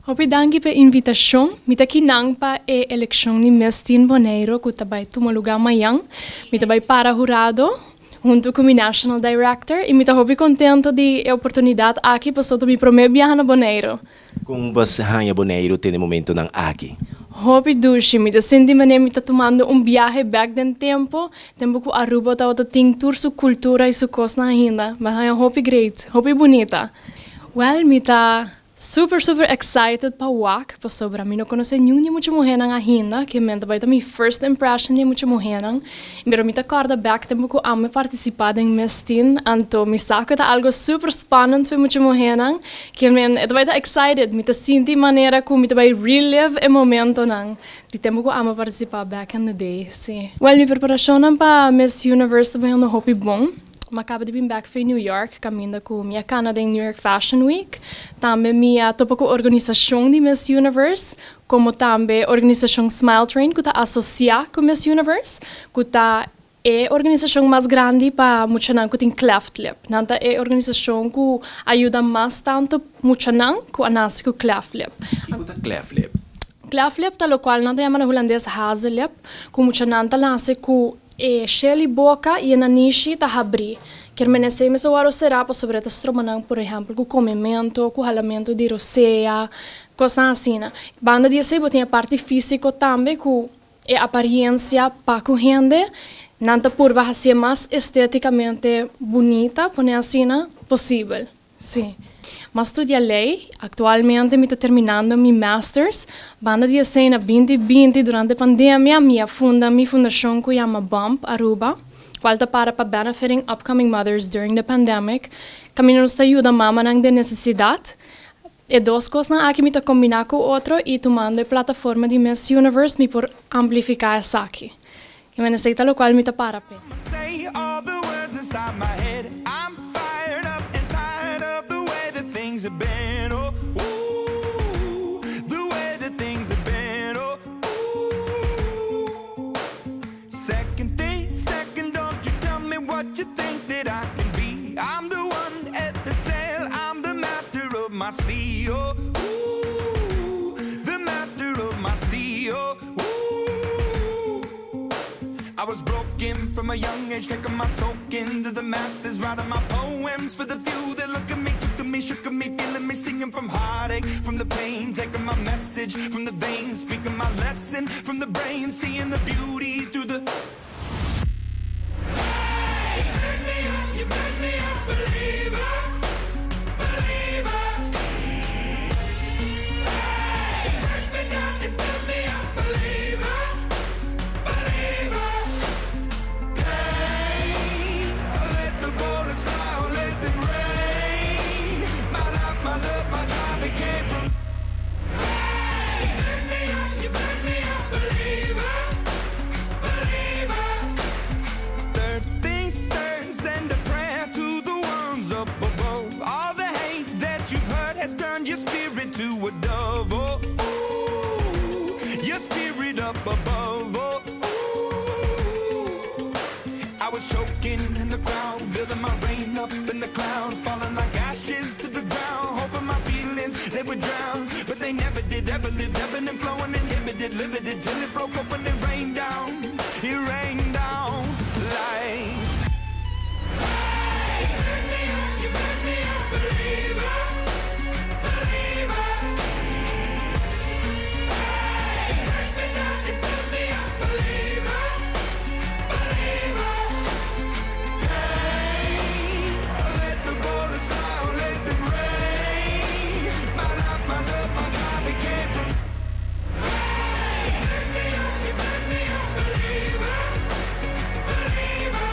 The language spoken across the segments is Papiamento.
Hopi danki pa e invitashon. Mi ta kinan pa e elekshon di Miss Teen Boneiro ku ta bai tuma lugá mañan. Mi ta bai para hurado huntu ku mi National Director i mi ta hopi kontento di e oportunidat aki pasobra ta mi promé biaha na Boneiro. Kon bo a haña Boneiru te na e momentonan aki? Hopi dushi. Mi ta sinti manera mi ta tumando un biahe bek den tempu, tempu ku Aruba tabata tin tur su kultura i su kosnan ainda. Mi a haña hopi great, hopi bunita. Wèl, mi ta Super super excited pa wak pasobra mi no conoce niun di mucha muhernan ahinda ke men ta bai ta mi first impression di e mucha muhernan pero mi ta corda bek tempo cu ami participa den Miss Teen anto mi sa cu e ta algo super spannend pa e mucha muhernan ke men e ta bai ta excited mi ta sinti manera cu mi ta bai relive e momentonan di tempo cu ami participa back in the day si. Well mi preparacionnan pa Miss Universe ta bayendo hopi bon. Mi a kaba di bin bek for New York kaminda ku mi a kana den New York Fashion Week. Tambe mi a topa ku organisashon di Miss Universe komo tambe organisashon Smile Train ku ta asosiá ku Miss Universe ku ta e organisashon mas grandi pa muchanan ku tin cleft lip. Nan ta e organisashon ku a yuda mas tantu muchanan ku a nase ku cleft lip. Kiko ta cleft lip? Cleft lip ta lokual nan ta yama na hulandes hazenlip ku muchanan ta nase ku E shel i boka i e nanishi ta habrí. Kier mene esei mester wòrdu será pasobra e ta stroba nan, por ehèmpel, ku komementu, ku halamentu di rosea, kosnan asina. Banda di esei bo tin e parti físiko tambe ku e apariensia pa ku hende. Nan ta purba hasié mas estétikamente bunita, pone asina, posibel. Sí. M'a studia ley. Actualmente mi ta terminando mi masters. Banda di esei na 2020 durante pandemia mi a funda mi fundacion cu yama Bump Aruba, cual ta para pa Benefiting Upcoming Mothers During the Pandemic. Caminda nos ta yuda mamanan den necesidad. E dos cosnan aki mi ta combina cu otro y tumando e plataforma di Miss Universe mi por amplifica esaki. Y mi esei ta locual mi ta para p'e. I was broken from a young age, taking my soak into the masses, writing my poems for the few that look at me, took to me, shook at me, feeling me, singing from heartache, from the pain, taking my message from the veins, speaking my lesson from the brain, seeing the beauty through the Hey, you made me up, you made me a believer, believer. Hey, you break me down, you build me up, believer, believer. Pain, let the bullets fly, oh, let them rain. My life, my love, my drive, it came from. Hey, you made me up, you made me a believer, believer. Third things third, send a prayer to the ones up above. All the hate that you've heard has turned your spirit to a dove. Oh, ooh, your spirit up above. Oh, ooh. I was choking in the crowd, building my rain up in the cloud, falling like ashes to the ground, hoping my feelings they would drown, but they never did. Ever lived, ebbing and flowing, inhibited, limited, till it broke open and rained down. It rained down like. Hey, you made me up, you made me a believer, believer. Hey, you break me down, you build me up, believer, believer. Pain, let the bullets fly, oh, let them rain. My life, my love, my drive, it came from. Hey, you made me up, you made me a believer, believer.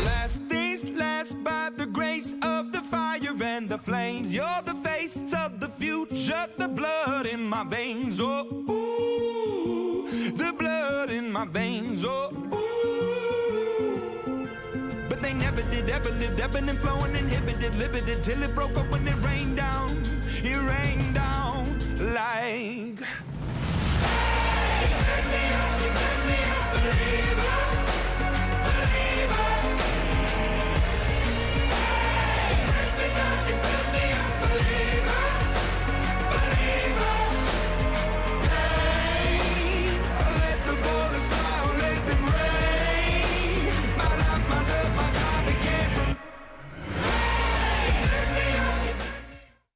Last things last, by the grace of the fire and the flames. You're the face of the future, the blood in my veins. Oh, ooh, the blood in my veins. Oh, ooh. But they never did, ever lived, ebbing and flowing, inhibited, limited, till it broke up when it rained down. It rained down.